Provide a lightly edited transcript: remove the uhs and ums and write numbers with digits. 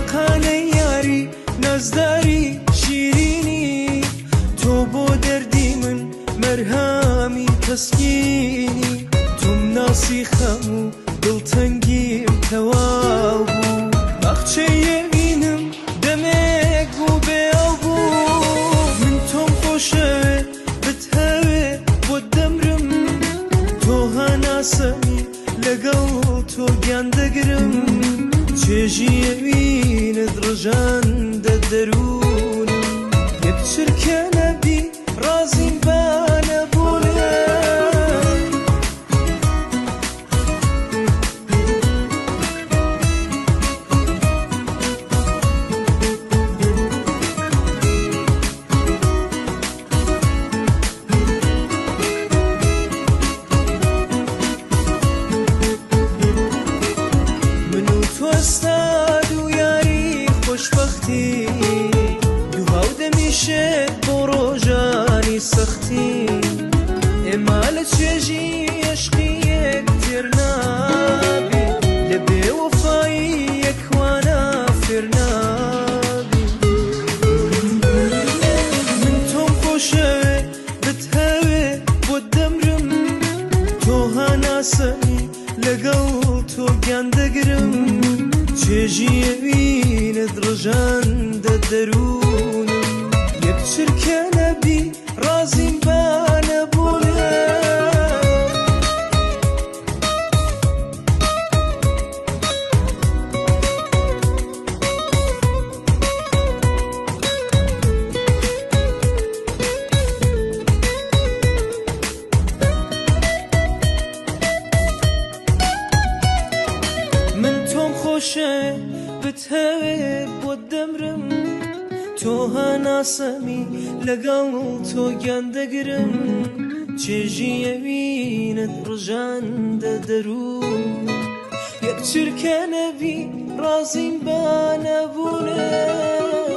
تاقانەی یاری نازداری شیرینی، تۆ بۆ دەردی من مەرهامی تەسکینی، تۆم ناسی خەم و دڵتەنگیم تەواو بوو، باخچەی ئەوینم دەمێک بوو بێ ئاو بوو. من تۆم خۆشەوێ بتهەوێ بۆت دەمرم، تۆ هەناسەمی لەگەڵ تۆ گیان دەگرم، چێژی ئەوینت ڕژاندە دەروونم، یەک چرکە نەبی ڕازیم با نەبوونم. من و تۆ ئەستاد و یاری خۆشبەختی، دوو هاودەمیشێت بۆ ڕۆژانی سەختی، ئێمە لە چێژی عشقی یەک تێر نابی، لە بێوەفایی یەکوانا فێر نابی. من تۆم خۆشەوێ بتهەوێ بۆت دەمرم، تۆ هەناسەمی لەگەڵ تۆ گیان دەگرم، چێژی ئەوینت ڕژاندە دەروونم، یەک چرکە نەبی ڕازیم با نەبوونم. من تۆم خۆشە بتهەوێ بۆت دەمرم، تۆ هەناسەمی لەگەڵ تۆ گیان دەگرم، چێژی ئەوینت ڕژاندە دەروون، یەک چرکە نەبی ڕازیم با نەبوونم.